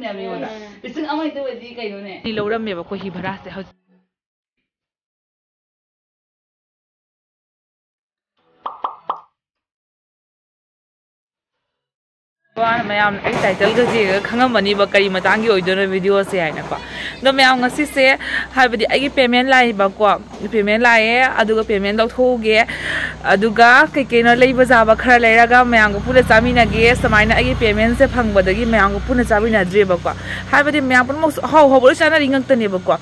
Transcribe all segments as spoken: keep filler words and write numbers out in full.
ꯅꯦꯕ ꯑꯩꯉꯣꯟꯗ꯫ ꯂꯤꯁꯤꯡ ꯑꯃ ꯍꯦꯛꯇ ꯑꯣꯏꯗꯤ ꯀꯩꯅꯣꯅꯦ? ꯑꯅꯤ ꯂꯧꯔꯝꯃꯦꯕꯀꯣ ꯍꯤ ꯚꯔꯥꯁꯦ ꯍꯧꯖꯤꯛ꯫ ꯃꯌꯥꯝ ꯑꯩ ꯇꯥꯏꯇꯜꯒꯁꯦ ꯈꯪꯉꯝꯃꯅꯤꯕ ꯀꯔꯤ ꯃꯇꯥꯡꯒꯤ ꯑꯣꯏꯗꯣꯏꯅꯣ ꯚꯤꯗꯤꯑꯣꯁꯦ ꯍꯥꯏꯅꯀꯣ꯫ ꯑꯗꯣ ꯃꯌꯥꯝ ꯉꯁꯤꯁꯦ ꯍꯥꯏꯕꯗꯤ ꯑꯩꯒꯤ ꯄꯦꯃꯦꯟ ꯂꯥꯛꯏꯕꯀꯣ꯫ ꯄꯦꯃꯦꯟ ꯂꯥꯛꯑꯦ, ꯑꯗꯨꯒ ꯄꯦꯃꯦꯟ ꯂꯧꯊꯣꯛꯎꯒꯦ, ꯑꯗꯨꯒ ꯀꯩ ꯀꯩꯅꯣ ꯂꯩꯕ ꯆꯥꯕ ꯈꯔ ꯂꯩꯔꯒ ꯃꯌꯥꯝꯒ ꯄꯨꯟꯅ ꯆꯥꯃꯤꯟꯅꯒꯦ꯫ ꯁꯨꯃꯥꯏꯅ ꯑꯩꯒꯤ ꯄꯦꯃꯦꯟꯁꯦ ꯐꯪꯕꯗꯒꯤ ꯃꯌꯥꯝꯒ ꯄꯨꯟꯅ ꯆꯥꯃꯤꯟꯅꯗ꯭ꯔꯤꯕꯀꯣ꯫ ꯍꯥꯏꯕꯗꯤ ꯃꯌꯥꯝ ꯄꯨꯝꯅꯃꯛꯁꯨ ꯑꯍꯥꯎ ꯑꯍꯥꯎꯕ ꯂꯣꯏ ꯆꯥꯅꯔꯤ ꯉꯥꯛꯇꯅꯦꯕꯀꯣ꯫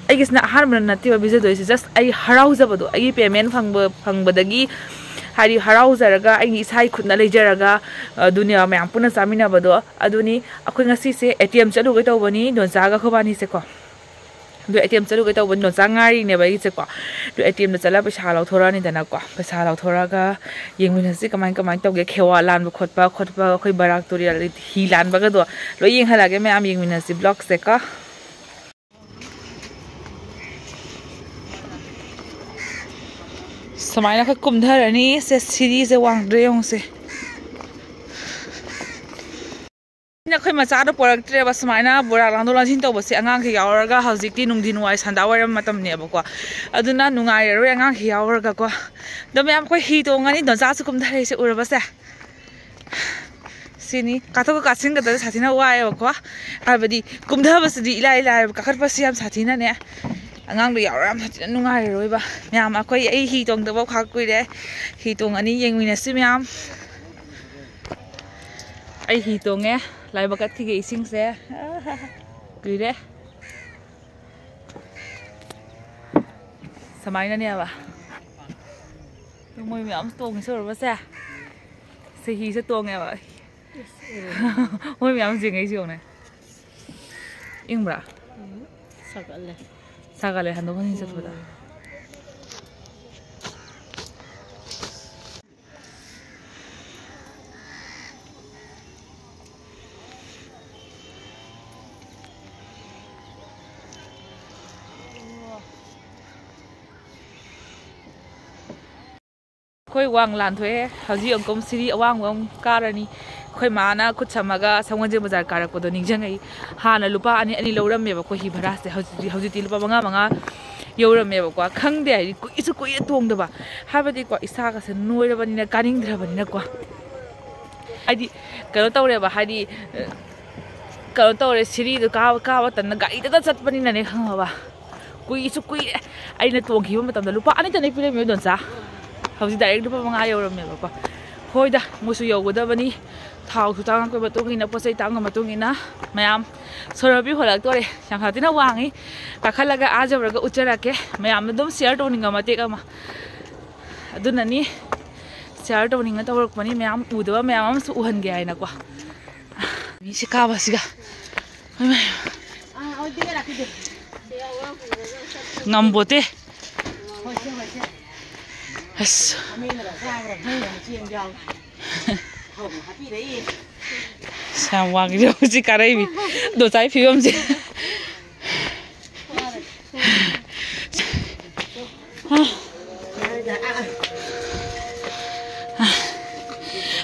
ꯑꯩꯒꯤꯁꯤꯅ ꯑꯍꯥꯟꯕ ꯅꯠꯇꯦꯕ ꯄꯤꯖꯗꯣꯏꯁꯦ, ꯖꯁ ꯑꯩ ꯍꯔꯥꯎꯖꯕꯗꯣ, ꯑꯩꯒꯤ ꯄꯦꯃꯦꯟ ꯐꯪꯕ ꯐꯪꯕꯗꯒꯤ ꯍꯥꯏꯗꯤ ꯍꯔꯥꯎꯖꯔꯒ ꯑꯩꯒꯤ ꯏꯁꯥꯒꯤ ꯈꯨꯠꯅ ꯂꯩꯖꯔꯒ ꯑꯗꯨꯅꯦꯕ ꯃꯌꯥꯝ ꯄꯨꯟꯅ ꯆꯥꯃꯤꯟꯅꯕꯗꯣ꯫ ꯑꯗꯨꯅꯤ ꯑꯩꯈꯣꯏ ꯉꯁꯤꯁꯦ ꯑꯦ ꯇꯤ ꯑꯦꯝ ꯆꯠꯂꯨꯒꯦ ꯇꯧꯕꯅꯤ ꯗꯣꯟꯆꯥꯒ ꯑꯩꯈꯣꯏꯕꯥꯅꯤꯁꯦꯀꯣ꯫ ꯑꯗꯨ ꯑꯦ ꯇꯤ ꯑꯦꯝ ꯆꯠꯂꯨꯒꯦ ꯇꯧꯕꯅꯤ, ꯅꯣꯆꯥ ꯉꯥꯏꯔꯤꯅꯦꯕ ꯑꯩꯁꯦꯀꯣ꯫ ꯑꯗꯨ ꯑꯦ ꯇꯤ ꯑꯦꯝꯗ ꯆꯠꯂꯒ ꯄꯩꯁꯥ ꯂꯧꯊꯣꯔꯛꯑꯅꯤꯗꯅꯀꯣ꯫ ꯄꯩꯁꯥ ꯂꯧꯊꯣꯔꯛꯑꯒ ꯌꯦꯡꯃꯤꯟꯅꯁꯤ ꯀꯃꯥꯏ ꯀꯃꯥꯏꯅ ꯇꯧꯒꯦ, ꯈꯦꯋꯥ ꯂꯥꯟꯕ ꯈꯣꯠꯄ ꯈꯣꯠꯄ, ꯑꯩꯈꯣꯏ ꯕꯔꯥꯛ ꯇꯨꯔꯦꯜ ꯍꯤ ꯂꯥꯟꯕꯒꯗꯣ ꯂꯣꯏ ꯌꯦꯡꯍꯜꯂꯛꯑꯒꯦ ꯃꯌꯥꯝ, ꯌꯦꯡꯃꯤꯟꯅꯁꯤ ꯕ꯭ꯂꯣꯛꯁꯦꯀꯣ꯫ ꯁꯨꯃꯥꯏꯅ ꯑꯩꯈꯣꯏ ꯀꯨꯝꯊꯔꯅꯤ꯫ ꯁꯦ, ꯁꯤꯔꯤꯁꯦ ꯋꯥꯡꯗ꯭ꯔꯦ ꯌꯦꯡꯉꯨꯁꯦ꯫ ꯑꯩꯅ ꯑꯩꯈꯣꯏ ꯃꯆꯥꯗꯣ ꯄꯣꯔꯛꯇ꯭ꯔꯦꯕ꯫ ꯁꯨꯃꯥꯏꯅ ꯕꯣꯔꯥ ꯂꯥꯟꯗꯣꯛ ꯂꯥꯟꯁꯤꯟ ꯇꯧꯕꯁꯦ ꯑꯉꯥꯡꯈꯩ ꯌꯥꯎꯔꯒ ꯍꯧꯖꯤꯛꯇꯤ ꯅꯨꯡꯊꯤꯟ ꯋꯥꯏ ꯁꯟꯗꯥ ꯋꯥꯏꯔꯝ ꯃꯇꯝꯅꯦꯕꯀꯣ꯫ ꯑꯗꯨꯅ ꯅꯨꯡꯉꯥꯏꯔꯔꯣꯏ ꯑꯉꯥꯡꯈꯩ ꯌꯥꯎꯔꯒꯀꯣ꯫ ꯑꯗꯣ ꯃꯌꯥꯝ ꯑꯩꯈꯣꯏ ꯍꯤ ꯇꯣꯡꯉꯅꯤ꯫ ꯗꯣꯟꯆꯥꯁꯨ ꯀꯨꯝꯊꯔꯛꯏꯁꯦ ꯎꯔꯕꯁꯦ? ꯁꯤꯅꯤ꯫ ꯀꯥꯊꯣꯛꯀ ꯀꯥꯁꯤꯟꯒꯗꯕꯁꯦ ꯁꯥꯊꯤꯅ ꯋꯥꯏꯑꯦꯕꯀꯣ꯫ ꯍꯥꯏꯕꯗꯤ ꯀꯨꯝꯊꯕꯁꯤꯗꯤ ꯏꯂꯥꯏ ꯂꯥꯏꯑꯦꯕ, ꯀꯥꯈꯠꯄꯁꯤ ꯌꯥꯝ ꯁꯥꯊꯤꯅꯅꯦ꯫ ꯑꯉꯥꯡꯗꯣ ꯌꯥꯎꯔ ꯌꯥꯝ ꯁꯥꯊꯤꯅ ꯅꯨꯡꯉꯥꯏꯔꯔꯣꯏꯕ꯫ ꯃꯌꯥꯝ ꯑꯩꯈꯣꯏ, ꯑꯩ ꯍꯤ ꯇꯣꯡꯗꯕ ꯈꯥꯛ ꯀꯨꯏꯔꯦ꯫ ꯍꯤ ꯇꯣꯡꯉꯅꯤ, ꯌꯦꯡꯃꯤꯟꯅꯁꯤ ꯃꯌꯥꯝ꯫ ꯑꯩ ꯍꯤ ꯇꯣꯡꯉꯦ꯫ ꯂꯥꯏꯕꯛ ꯀꯠꯈꯤꯒꯦ ꯏꯁꯤꯡꯁꯦ꯫ ꯀꯨꯏꯔꯦ꯫ ꯁꯨꯃꯥꯏꯅꯅꯦꯕ꯫ ꯃꯣꯏ ꯃꯌꯥꯝ ꯇꯣꯡꯉꯤꯁꯦ ꯎꯔꯕꯁꯦ? ꯁꯤ ꯍꯤꯁꯦ ꯇꯣꯡꯉꯦꯕ꯫ ꯃꯣꯏ ꯃꯌꯥꯝ ꯌꯦꯡꯉꯛꯏꯁꯦ ꯌꯦꯡꯉꯨꯅꯦ꯫ ꯏꯪꯕ꯭ꯔꯥ? ꯎꯝ, ꯁꯥꯒꯠꯂꯦ꯫ ꯁꯥꯒꯠꯂꯦ, ꯍꯟꯗꯣꯛ ꯍꯟꯖꯤꯟ ꯆꯠꯄꯗ꯫ ꯎꯝ꯫ ꯑꯩꯈꯣꯏ ꯋꯥꯡ ꯂꯥꯟꯊꯣꯛꯑꯦ꯫ ꯍꯧꯖꯤꯛ ꯑꯃꯨꯛꯀ ꯁꯤꯔꯤ ꯑꯋꯥꯡꯕ ꯑꯃꯨꯛ ꯀꯥꯔꯅꯤ꯫ ꯑꯩꯈꯣꯏ ꯃꯥꯅ ꯈꯨꯠ ꯁꯝꯃꯒ ꯁꯒꯣꯜꯁꯦꯜ ꯕꯖꯥꯔ ꯀꯥꯔꯛꯄꯗꯣ ꯅꯤꯡꯁꯤꯡꯉꯛꯏ꯫ ꯍꯥꯟꯅ ꯂꯨꯄꯥ ꯑꯅꯤ ꯑꯅꯤ ꯂꯧꯔꯝꯃꯦꯕꯀꯣ ꯍꯤ ꯚꯔꯥꯁꯦ, ꯍꯧꯖꯤꯛꯇꯤ, ꯍꯧꯖꯤꯛꯇꯤ ꯂꯨꯄꯥ ꯃꯉꯥ ꯃꯉꯥ ꯌꯧꯔꯝꯃꯦꯕꯀꯣ꯫ ꯈꯪꯗꯦ ꯍꯥꯏꯗꯤ, ꯀꯨꯏꯁꯨ ꯀꯨꯏꯔꯦ ꯇꯣꯡꯗꯕ꯫ ꯍꯥꯏꯕꯗꯤꯀꯣ, ꯏꯁꯥꯒꯁꯦ ꯅꯣꯏꯔꯕꯅꯤꯅ ꯀꯥꯅꯤꯡꯗ꯭ꯔꯕꯅꯤꯅꯀꯣ꯫ ꯍꯥꯏꯗꯤ, ꯀꯩꯅꯣ ꯇꯧꯔꯦꯕ, ꯍꯥꯏꯗꯤ, ꯀꯩꯅꯣ ꯇꯧꯔꯦ, ꯁꯤꯔꯤꯗꯣ ꯀꯥꯕ, ꯀꯥꯕ ꯇꯟꯅ ꯒꯥꯔꯤꯗꯇ ꯆꯠꯄꯅꯤꯅꯅꯦ, ꯈꯪꯉꯕ? ꯀꯨꯏꯁꯨ ꯀꯨꯏꯔꯦ꯫ ꯑꯩꯅ ꯇꯣꯡꯈꯤꯕ ꯃꯇꯝꯗ ꯂꯨꯄꯥ ꯑꯅꯤꯇꯅꯦ ꯄꯤꯔꯝꯃꯤ, ꯏꯗꯣꯝꯆꯥ꯫ ꯍꯧꯖꯤꯛ direct ꯂꯨꯄꯥ ꯃꯉꯥ ꯌꯧꯔꯝꯃꯦꯕꯀꯣ꯫ ꯍꯣꯏꯗ, ꯃꯣꯏꯁꯨ ꯌꯧꯒꯗꯕꯅꯤ꯫ ꯊꯥꯎꯁꯨ ꯇꯥꯡꯉꯛꯄꯒꯤ ꯃꯇꯨꯡ ꯏꯟꯅ, ꯄꯣꯠ ꯆꯩ ꯇꯥꯡꯕꯒꯤ ꯃꯇꯨꯡ ꯏꯟꯅ ꯃꯌꯥꯝ ꯁꯣꯔꯣꯕꯤ ꯍꯣꯜꯂꯛꯇꯣꯔꯦ꯫ ꯌꯥꯝ ꯁꯥꯊꯤꯅ ꯋꯥꯡꯉꯤ꯫ ꯀꯥꯈꯠꯂꯒ ꯑꯥ ꯌꯧꯔꯒ ꯎꯠꯆꯔꯛꯀꯦ꯫ ꯃꯌꯥꯝꯅ ꯑꯗꯨꯝ share ꯇꯧꯅꯤꯡꯕ ꯃꯇꯦꯛ ꯑꯃ꯫ ꯑꯗꯨꯅꯅꯤ share ꯇꯧꯅꯤꯡꯉ ꯇꯧꯔꯛꯄꯅꯤ꯫ ꯃꯌꯥꯝ ꯎꯗꯕ ꯃꯌꯥꯝ ꯑꯃꯁꯨ ꯎꯍꯟꯒꯦ ꯍꯥꯏꯅꯀꯣ꯫ ꯃꯤꯁꯦ ꯀꯥꯕꯁꯤꯒ꯫ ꯏꯃꯥꯏ꯫ ꯉꯝꯕꯣꯠꯇꯦ꯫ ꯑꯁ꯫ ꯑꯁ, ꯌꯥꯝ ꯋꯥꯡꯉꯤꯗ ꯍꯧꯖꯤꯛ ꯀꯥꯔꯛꯏꯃꯤ꯫ ꯗꯣꯆꯥꯏ ꯐꯤꯕꯝꯁꯦ꯫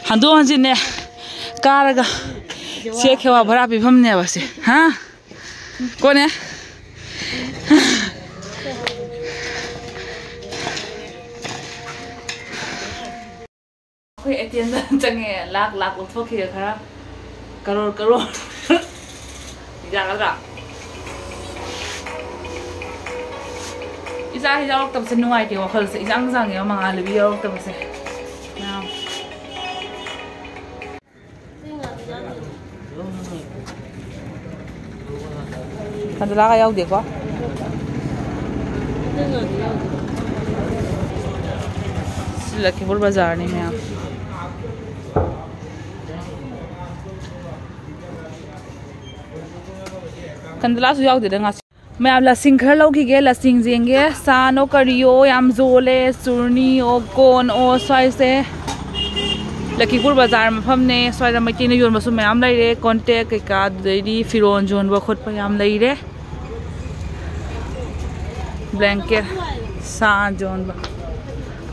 ꯍꯟꯗꯣꯛ ꯍꯟꯖꯤꯟꯅꯦ ꯀꯥꯔꯒ ꯆꯦꯛ ꯈꯦꯋꯥ ꯚꯔꯥ ꯄꯤꯐꯝꯅꯦꯕ ꯁꯦ꯫ ꯍꯥ? ꯀꯣꯅꯦ꯫ ꯑꯩꯈꯣꯏ ꯑꯦ ꯇꯤ ꯑꯦꯝꯗ ꯆꯪꯉꯦ, ꯂꯥꯛ ꯂꯥꯛ ꯂꯧꯊꯣꯛꯈꯤꯒꯦ ꯈꯔ, ꯀꯔꯣꯔ ꯀꯔꯣꯔ꯫ ꯌꯥꯒꯗ꯭ꯔꯥ? ꯏꯆꯥ ꯌꯥꯎꯔꯛꯇꯕꯁꯦ ꯅꯨꯡꯉꯥꯏꯇꯦ, ꯋꯥꯈꯜꯁꯦ ꯏꯆꯥꯡ ꯆꯥꯡꯉꯦꯕ, ꯃꯉꯥꯜ ꯂꯩꯕꯤ ꯌꯥꯎꯔꯛꯇꯕꯁꯦ꯫ ꯃꯌꯥꯝ꯫ ꯀꯟꯗꯂꯥꯒ ꯌꯥꯎꯗꯦꯀꯣ? ꯁꯤ ꯂꯈꯤꯄꯨꯔ ꯕꯖꯥꯔꯅꯤ ꯃꯌꯥꯝ꯫ ꯀꯟꯗꯂꯥꯁꯨ ꯌꯥꯎꯗꯦꯗ ꯉꯁꯤ꯫ ꯃꯌꯥꯝ ꯂꯁꯤꯡ ꯈꯔ ꯂꯧꯈꯤꯒꯦ, ꯂꯁꯤꯡ ꯌꯦꯡꯒꯦ꯫ ꯆꯥꯅꯣ ꯀꯔꯤꯌꯣ ꯌꯥꯝ ꯌꯣꯜꯂꯦ, ꯆꯨꯔꯅꯤ ꯑꯣ, ꯀꯣꯟ ꯑꯣ, ꯁ꯭ꯋꯥꯏꯁꯦ ꯂꯈꯤꯄꯨꯔ ꯕꯖꯥꯔ ꯃꯐꯝꯅꯦ꯫ ꯁ꯭ꯋꯥꯏꯗ ꯃꯩꯇꯩꯅ ꯌꯣꯟꯕꯁꯨ ꯃꯌꯥꯝ ꯂꯩꯔꯦ, ꯀꯣꯟꯇꯦꯛ ꯀꯩꯀꯥ, ꯑꯗꯨꯗꯩꯗꯤ ꯐꯤꯔꯣꯟ ꯌꯣꯟꯕ ꯈꯣꯠꯄ ꯌꯥꯝ ꯂꯩꯔꯦ꯫ Blanket, ꯁꯥ ꯌꯣꯟꯕ꯫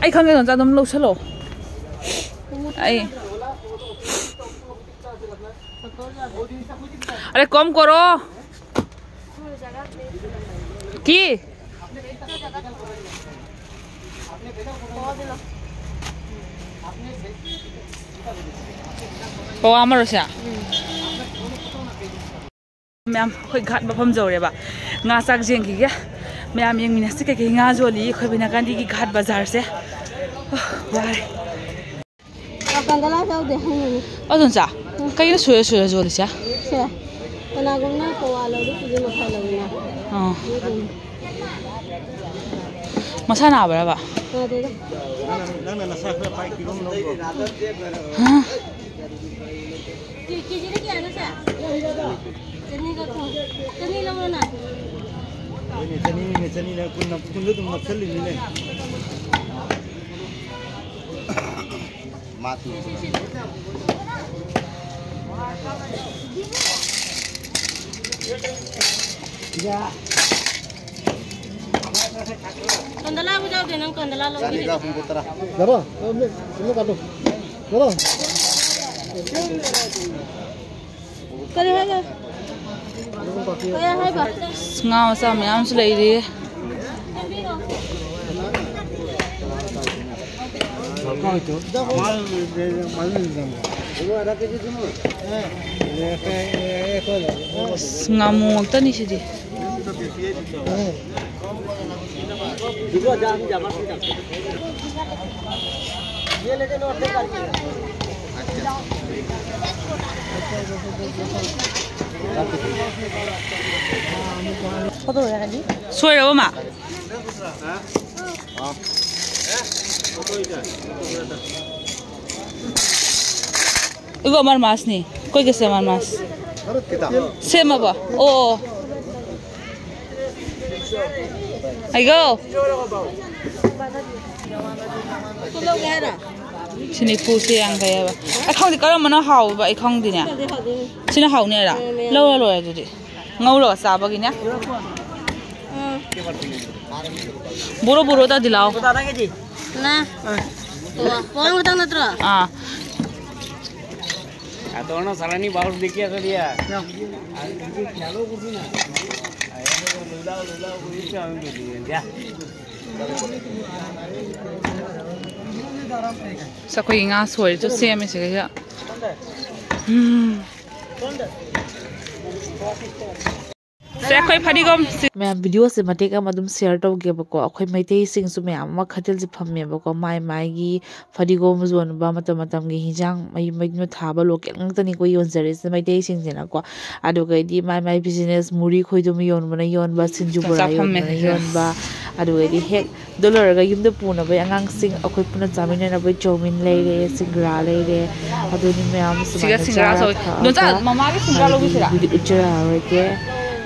ꯑꯩ ꯈꯪꯉꯦ, ꯅꯪ ꯑꯗꯨꯝ ꯂꯧꯁꯜꯂꯣ꯫ ꯑꯩ अरे कम करो। की? ꯑꯣ, ꯑꯃꯔꯣꯁꯦ꯫ ꯃꯌꯥꯝ, ꯑꯩꯈꯣꯏ ꯘꯥꯠ ꯃꯐꯝ ꯌꯧꯔꯦꯕ꯫ ꯉꯥ ꯆꯥꯛ ꯆꯦꯟꯈꯤꯒꯦ꯫ ꯃꯌꯥꯝ ꯌꯦꯡꯃꯤꯟꯅꯁꯤ ꯀꯩꯀꯩ ꯉꯥ ꯌꯣꯜꯂꯤ ꯑꯩꯈꯣꯏ ꯕꯤꯅꯥꯀꯥꯟꯗꯤꯒꯤ ꯘꯥꯠ ꯕꯖꯥꯔꯁꯦ꯫ ꯋꯥꯔꯦ꯫ ꯀꯟꯗꯂꯥ ꯆꯥꯎꯗꯦ ꯍꯪꯉꯨꯅꯦ꯫ ꯑꯗꯨꯝ ꯆꯥ꯫ ꯀꯩꯅꯣ ꯁꯨꯔ ꯁꯨꯔ ꯌꯣꯜꯂꯤꯁꯦ? ꯁꯦ꯫ ꯀꯅꯥꯒꯨꯝꯕꯅ ꯄꯋꯥ ꯂꯧꯔꯤ ꯀꯦꯖꯤ ꯃꯈꯥꯏ ꯂꯧꯔꯤꯅ꯫ ꯑꯥ꯫ ꯑꯗꯨꯗꯨꯅꯤ꯫ ꯃꯁꯥ ꯅꯥꯕ꯭ꯔꯕ? ꯅꯥꯗꯦꯗ꯫ ꯅꯪꯅ ꯅꯁꯥ ꯈꯔ ꯄꯥꯏ ꯀꯤꯂꯣ ꯑꯃ ꯂꯧꯕ꯭ꯔꯣ? ꯍꯥ? ꯀꯦ-, ꯀꯦꯖꯤꯗ ꯀꯌꯥꯅꯣ ꯁꯦ? ꯆꯅꯤꯒ ꯀꯨꯟ꯫ ꯆꯅꯤ ꯂꯧꯔꯣꯅ꯫ ꯍꯣꯏꯅꯦ, ꯆꯅꯤꯅꯤꯅꯦ, ꯆꯅꯤꯅ ꯀꯨꯟ, ꯀꯨꯟꯗ ꯑꯗꯨꯝ ꯅꯞꯁꯜꯂꯤꯅꯤꯅꯦ꯫ ꯃꯥ ꯊꯨ꯫ ꯀꯟꯗꯂꯥꯕꯨ ꯌꯥꯎꯗꯦ, ꯅꯪ ꯀꯟꯗꯂꯥ ꯂꯧꯒꯦ꯫ ꯆꯅꯤꯒ ꯍꯨꯝꯐꯨ ꯇꯔꯥ꯫ ꯌꯥꯔꯣ? ꯑꯃꯨꯛ, ꯑꯃꯨꯛ ꯀꯥꯞꯄꯨ꯫ ꯌꯥꯔꯣ? ꯀꯔꯤ ꯍꯥꯏꯒꯦ? ꯀꯔꯤ ꯍꯥꯏꯕ? ꯑꯁ, ꯉꯥ ꯃꯆꯥ ꯃꯌꯥꯝꯁꯨ ꯂꯩꯔꯤ꯫ ꯑꯁ, ꯉꯥꯃꯨ ꯉꯥꯛꯇꯅꯤ ꯁꯤꯗꯤ꯫ ꯁꯣꯏꯔꯕ ꯃꯥ? ꯏꯒꯣ, ꯑꯃꯔ ꯃꯥꯁꯅꯤ꯫ ꯀꯣꯏ ꯀꯦꯁꯦ ꯑꯃꯔ ꯃꯥꯁ? ꯁꯦꯝꯃꯕꯣ? ꯑꯣ, ꯑꯣ꯫ ꯑꯩꯒꯣ꯫ ꯁꯤ ꯂꯧꯒꯦ ꯍꯥꯏꯔꯣ? ꯁꯤ ꯅꯤꯐꯨ, ꯁꯤ ꯌꯥꯡꯈꯩ ꯍꯥꯏꯕ꯫ ꯑꯩ ꯈꯪꯗꯦ, ꯀꯔꯝꯕꯅ ꯍꯥꯎꯕ ꯑꯩ ꯈꯪꯗꯦꯅꯦ꯫ ꯁꯤꯅ ꯍꯥꯎꯅꯤ ꯍꯥꯏꯔꯣ? ꯂꯧꯔ ꯂꯣꯏꯔꯦ ꯑꯗꯨꯗꯤ꯫ ꯉꯧꯔꯒ ꯆꯥꯕꯒꯤꯅꯦ꯫ ꯎꯝ꯫ ꯕꯣꯔꯣ ꯕꯣꯔꯣ ꯇꯧꯗꯤ ꯂꯥꯎ꯫ ꯅ꯫ ꯑꯣ, ꯄꯋꯥ ꯈꯛꯇꯪ ꯅꯠꯇ꯭ꯔꯣ? ꯑꯥ꯫ A todos nos salen y vamos de aquí a día. ꯑꯁ, ꯑꯩꯈꯣꯏꯒꯤ ꯉꯥ ꯁꯣꯏꯔꯁꯨ ꯁꯦꯝꯃꯦ ꯁꯤꯗꯩꯁꯤꯗ꯫ ꯎꯝ꯫ ꯁꯦ, ꯑꯩꯈꯣꯏ ꯐꯗꯤꯒꯣꯝ ꯁꯤ-, ꯃꯌꯥꯝ, ꯚꯤꯗꯤꯑꯣꯁꯦ ꯃꯇꯦꯛ ꯑꯃ ꯑꯗꯨꯝ ꯁꯤꯌꯔ ꯇꯧꯒꯦꯕꯀꯣ꯫ ꯑꯩꯈꯣꯏ ꯃꯩꯇꯩꯁꯤꯡꯁꯨ ꯃꯌꯥꯝ ꯑꯃ ꯀꯩꯊꯦꯜꯁꯦ ꯐꯝꯃꯦꯕꯀꯣ, ꯃꯥꯏ ꯃꯥꯏꯒꯤ ꯐꯗꯤꯒꯣꯝ ꯌꯣꯟꯕ, ꯃꯇꯝ ꯃꯇꯝꯒꯤ ꯍꯤꯟꯖꯥꯡ ꯃꯌꯨꯝ ꯃꯌꯨꯝꯗ ꯊꯥꯕ ꯂꯣꯀꯦꯜ ꯉꯥꯛꯇꯅꯤꯀꯣ ꯌꯣꯟꯖꯔꯤꯁꯦ ꯃꯩꯇꯩꯁꯤꯡꯁꯤꯅꯀꯣ꯫ ꯑꯗꯨꯒꯩꯗꯤ ꯃꯥꯏ ꯃꯥꯏ ꯕꯤꯖꯤꯅꯦꯁ, ꯃꯨꯔꯤ ꯈꯣꯏꯗꯨꯝ ꯌꯣꯟꯕꯅ ꯌꯣꯟꯕ, ꯁꯤꯡꯖꯨ ꯕꯣꯔꯥ ꯆꯥꯐꯝꯅꯦ ꯌꯣꯟꯕꯅ ꯁꯤꯁꯦ꯫ ꯌꯣꯟꯕ, ꯑꯗꯨꯒꯩꯗꯤ ꯍꯦꯛ ꯑꯗꯨ ꯂꯣꯏꯔꯒ ꯌꯨꯝꯗ ꯄꯨꯅꯕꯩ ꯑꯉꯥꯡꯁꯤꯡ ꯑꯩꯈꯣꯏ ꯄꯨꯟꯅ ꯆꯥꯃꯤꯟꯅꯅꯕꯩ ꯆꯧꯃꯤꯟ ꯂꯩꯔꯦ, ꯁꯤꯡꯒ꯭ꯔꯥ ꯂꯩꯔꯦ꯫ ꯑꯗꯨꯅꯤ ꯃꯌꯥꯝ ꯁꯤꯒ ꯁꯨꯃꯥꯏꯅ ꯁꯤꯡꯒ꯭ꯔꯥ ꯆꯥꯔ ꯆꯧ-, ꯊꯛꯑꯒ ꯗꯣꯟꯆꯥ, ꯃꯃꯥꯒꯤ ꯁꯤꯡꯒ꯭ꯔꯥ ꯍꯥꯏꯗꯤ ꯂꯧꯕꯤꯁꯤꯔꯥ? ꯚꯤꯗꯤꯑꯣ ꯎꯠꯆꯔꯛꯑꯔꯣꯏꯒꯦ꯫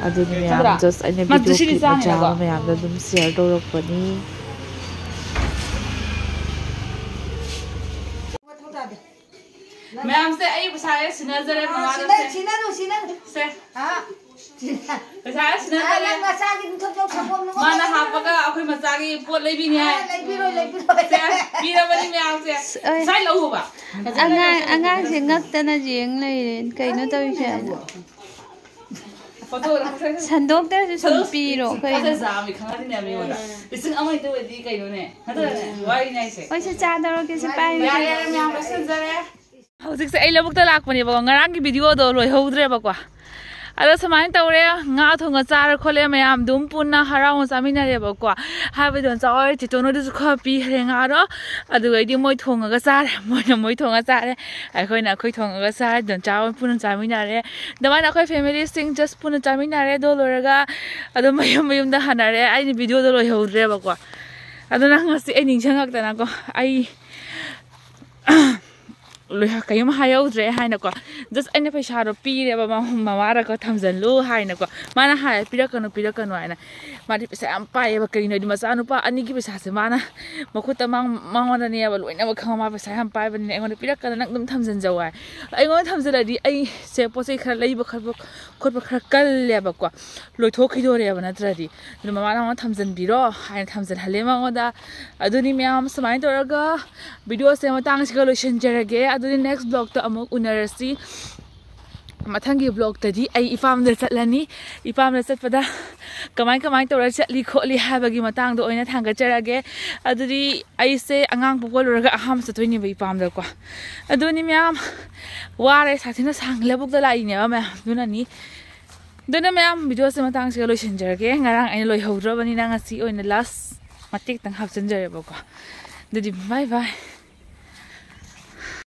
ꯑꯗꯨꯅꯤ ꯃꯌꯥꯝ ꯆꯝꯐꯨꯠ꯫ ꯖꯁ ꯑꯩꯅ ꯃꯥ ꯚꯤꯗꯤꯑꯣ ꯖꯨꯁꯤꯗꯤ ꯀ꯭ꯂꯤꯞ ꯃꯆꯥ ꯆꯥꯅꯤꯅꯀꯣ꯫ ꯑꯃ ꯃꯌꯥꯝꯗ ꯑꯗꯨꯝ ꯁꯤꯌꯔ ꯇꯧꯔꯛꯄꯅꯤ꯫ ꯃꯌꯥꯝꯁꯦ ꯑꯩ ꯄꯩꯁꯥꯁꯦ ꯁꯤꯟꯅꯖꯔꯦ, ꯑꯥ, ꯃꯃꯥꯗ ꯁꯤꯟꯅ-, ꯁꯦ꯫ ꯁꯤꯟꯅꯔꯨ, ꯁꯤꯟꯅꯔꯨ꯫ ꯁꯦ꯫ ꯑꯥ꯫ ꯁꯤꯟꯅ-, ꯄꯩꯁꯥꯁꯦ ꯑꯥ, ꯁꯤꯟꯅꯖꯔꯦ꯫ ꯅꯪ ꯅꯆꯥꯒꯤ ꯅꯨꯡꯊꯣꯛ ꯊꯣꯛ ꯁꯪꯒꯣꯝ ꯅꯨꯡꯒꯣꯝ ꯃꯥꯅ ꯂꯩꯕꯤꯔꯣ꯫ ꯍꯥꯞꯄꯒ ꯑꯩꯈꯣꯏ ꯃꯆꯥꯒꯤ ꯄꯣꯠ ꯂꯩꯕꯤꯅꯤ ꯍꯥꯏ꯫ ꯑꯥ, ꯂꯩꯕꯤꯔꯣ, ꯂꯩꯕꯤꯔꯣ꯫ ꯁꯦ, ꯄꯤꯔꯕꯅꯤ ꯃꯌꯥꯝꯁꯦ꯫ ꯑꯁ, ꯑꯩ ꯉꯁꯥꯏ ꯂꯧꯎꯕ꯫ ꯑꯉꯥꯡ, ꯑꯉꯥꯡꯁꯦ ꯉꯛꯇꯅ ꯌꯦꯡ ꯂꯩꯔꯦ꯫ ꯀꯩꯅꯣ ꯇꯧꯔꯤꯁꯦ? ꯐꯣꯇꯣ ꯂꯧꯊꯣꯛ-, ꯁꯟꯗꯣꯛꯇ꯭ꯔꯁꯨ ꯁꯨꯝ ꯄꯤꯔꯣ, ꯀꯩꯅꯣ? ꯐꯖꯖꯥ ꯃꯤ ꯈꯪꯅꯗꯦꯅꯦ ꯃꯤꯉꯣꯟꯗ꯫ ꯂꯤꯁꯤꯡ ꯑꯃ ꯍꯦꯛꯇ ꯑꯣꯏꯗꯤ ꯀꯩꯅꯣꯅꯦ? ꯅꯠꯇ꯭ꯔꯅꯦ? ꯋꯥꯔꯤꯅꯦ ꯍꯥꯏꯁꯦ꯫ ꯍꯣꯏ, ꯁꯦ, ꯆꯥ ꯇꯧꯔꯒꯦ, ꯁꯦ, ꯄꯥꯏꯔꯒꯦ꯫ ꯌꯥꯔꯦ, ꯌꯥꯔꯦ, ꯃꯌꯥꯝ ꯂꯣꯏꯁꯤꯟꯖꯔꯦ꯫ ꯍꯧꯖꯤꯛꯁꯦ ꯑꯩ ꯂꯧꯕꯨꯛꯇ ꯂꯥꯛꯄꯅꯦꯕꯀꯣ, ꯉꯔꯥꯡꯒꯤ ꯚꯤꯗꯤꯑꯣꯗꯣ ꯂꯣꯏꯍꯧꯗ꯭ꯔꯦꯕꯀꯣ꯫ ꯑꯗꯣ ꯁꯨꯃꯥꯏꯅ ꯇꯧꯔꯦ, ꯉꯥ ꯊꯣꯡꯉ ꯆꯥꯔ ꯈꯣꯠꯂꯦ, ꯃꯌꯥꯝꯗꯨꯝ ꯄꯨꯟꯅ ꯍꯔꯥꯎꯅ ꯆꯥꯃꯤꯟꯅꯔꯦꯕꯀꯣ꯫ ꯍꯥꯏꯕꯗꯤ ꯆꯥꯎꯔ ꯇꯤꯇꯣꯅꯣꯗꯨꯁꯨ ꯈꯔ ꯄꯤꯈ꯭ꯔꯦ ꯉꯥꯗꯣ, ꯑꯗꯨꯒꯩꯗꯤ ꯃꯣꯏ ꯊꯣꯡꯉꯒ ꯆꯥꯔꯦ, ꯃꯣꯏꯅ ꯃꯣꯏ ꯊꯣꯡꯉ ꯆꯥꯔꯦ, ꯑꯩꯈꯣꯏꯅ ꯑꯩꯈꯣꯏ ꯊꯣꯡꯉꯒ ꯆꯥꯔꯦ, ꯗꯣꯟꯆꯥ ꯍꯣꯏ ꯄꯨꯟꯅ ꯆꯥꯃꯤꯟꯅꯔꯦ꯫ ꯑꯗꯨꯃꯥꯏꯅ ꯑꯩꯈꯣꯏ ꯐꯦꯃꯤꯂꯤꯁꯤꯡ ꯖꯁ ꯄꯨꯟꯅ ꯆꯥꯃꯤꯟꯅꯔꯦ꯫ ꯑꯗꯨ ꯂꯣꯏꯔꯒ ꯑꯗꯨꯝ ꯃꯌꯨꯝ ꯃꯌꯨꯝꯗ ꯍꯟꯅꯔꯦ꯫ ꯑꯩꯗꯤ ꯚꯤꯗꯤꯑꯣꯗꯣ ꯂꯣꯏꯍꯧꯗ꯭ꯔꯦꯕꯀꯣ꯫ ꯑꯗꯨꯅ ꯉꯁꯤ ꯑꯩ ꯅꯤꯡꯁꯤꯡꯉꯛꯇꯅꯀꯣ, ꯑꯩ ꯂꯣꯏ-, ꯀꯩꯝ ꯍꯥꯏꯍꯧꯗ꯭ꯔꯦ ꯍꯥꯏꯅꯀꯣ꯫ ꯖꯁ ꯑꯩꯅ ꯄꯩꯁꯥꯗꯣ ꯄꯤꯔꯦꯕ ꯃ-, ꯃꯃꯥꯗꯀꯣ, "ꯊꯝꯖꯜꯂꯨ" ꯍꯥꯏꯅꯀꯣ꯫ ꯃꯥꯅ ꯍꯥꯏ, "ꯄꯤꯔꯛꯀꯅꯨ, ꯄꯤꯔꯛꯀꯅꯨ" ꯍꯥꯏꯅ꯫ ꯃꯥꯗꯤ ꯄꯩꯁꯥ ꯌꯥꯝ ꯄꯥꯏꯌꯦꯕ꯫ ꯀꯩꯒꯤꯅꯣ ꯍꯥꯏꯗꯤ ꯃꯆꯥꯅꯨꯄꯥ ꯑꯅꯤꯒꯤ ꯄꯩꯁꯥꯁꯦ ꯃꯥꯅ ꯃꯈꯨꯠꯇ ꯃꯥꯡ-, ꯃꯉꯣꯟꯗꯅꯦꯕ ꯂꯣꯏꯅꯃꯛ ꯈꯪꯕ꯫ ꯃꯥ ꯄꯩꯁꯥ ꯌꯥꯝ ꯄꯥꯏꯕꯅꯤꯅ ꯑꯩꯉꯣꯟꯗ ꯄꯤꯔꯛꯀꯅꯨ, ꯅꯪ ꯑꯗꯨꯝ ꯊꯝꯖꯟꯖꯧ ꯍꯥꯏ꯫ ꯑꯩꯉꯣꯟꯗ ꯊꯝꯖꯜꯂꯗꯤ ꯑꯩꯁꯦ ꯄꯣꯠ ꯆꯩ ꯈꯔ ꯂꯩꯕ ꯈꯣꯠꯄ, ꯈꯣꯠꯄ ꯈꯔ ꯀꯜꯂꯦꯕꯀꯣ꯫ ꯂꯣꯏꯊꯣꯛꯈꯤꯗꯣꯔꯦꯕ ꯅꯠꯇ꯭ꯔꯗꯤ꯫ ꯑꯗꯨ ꯃꯃꯥꯅ ꯃꯉꯣꯟꯗ ꯊꯝꯖꯟꯕꯤꯔꯣ ꯍꯥꯏꯅ ꯊꯝꯖꯜꯍꯜꯂꯦ ꯃꯉꯣꯟꯗ꯫ ꯑꯗꯨꯅꯤ ꯃꯌꯥꯝ, ꯁꯨꯃꯥꯏꯅ ꯇꯧꯔꯒ ꯚꯤꯗꯤꯑꯣꯁꯦ ꯃꯇꯥꯡꯁꯤꯒ ꯂꯣꯏꯁꯤꯟꯖꯔꯒꯦ꯫ ꯑꯗꯨꯗꯤ next vlogꯇ ꯑꯃꯨꯛ ꯎꯅꯔꯁꯤ꯫ ꯃꯊꯪꯒꯤ vlogꯇꯗꯤ ꯑꯩ ꯏꯄꯥꯝꯗ ꯆꯠꯂꯅꯤ꯫ ꯏꯄꯥꯝꯗ ꯆꯠꯄꯗ ꯀꯃꯥꯏ ꯀꯃꯥꯏ ꯇꯧꯔ ꯆꯠꯂꯤ ꯈꯣꯠꯂꯤ ꯍꯥꯏꯕꯒꯤ ꯃꯇꯥꯡꯗ ꯑꯣꯏꯅ ꯊꯥꯡꯒꯠꯆꯔꯒꯦ꯫ ꯑꯗꯨꯗꯤ ꯑꯩꯁꯦ ꯑꯉꯥꯡ ꯄꯣꯛꯄ ꯂꯣꯏꯔꯒ ꯑꯍꯥꯟꯕ ꯆꯠꯇꯣꯏꯅꯦꯕ ꯏꯄꯥꯝꯗꯀꯣ꯫ ꯑꯗꯨꯅꯤ ꯃꯌꯥꯝ, ꯋꯥꯔꯦ, ꯁꯥꯊꯤꯅ ꯁꯥꯡ ꯂꯧꯕꯨꯛꯇ ꯂꯥꯛꯏꯅꯦꯕ ꯃꯌꯥꯝ꯫ ꯑꯗꯨꯅꯅꯤ, ꯑꯗꯨꯅ ꯃꯌꯥꯝ, videoꯁꯦ ꯃꯇꯥꯡꯁꯤꯒ ꯂꯣꯏꯁꯤꯟꯖꯔꯒꯦ꯫ ꯉꯔꯥꯡ ꯑꯩꯅ ꯂꯣꯏꯍꯧꯗ꯭ꯔꯕꯅꯤꯅ ꯉꯁꯤ ꯑꯣꯏꯅ last ꯃꯇꯦꯛꯇꯪ ꯍꯥꯞꯆꯤꯟꯖꯔꯦꯕꯀꯣ꯫ ꯑꯗꯨꯗꯤ bye bye꯫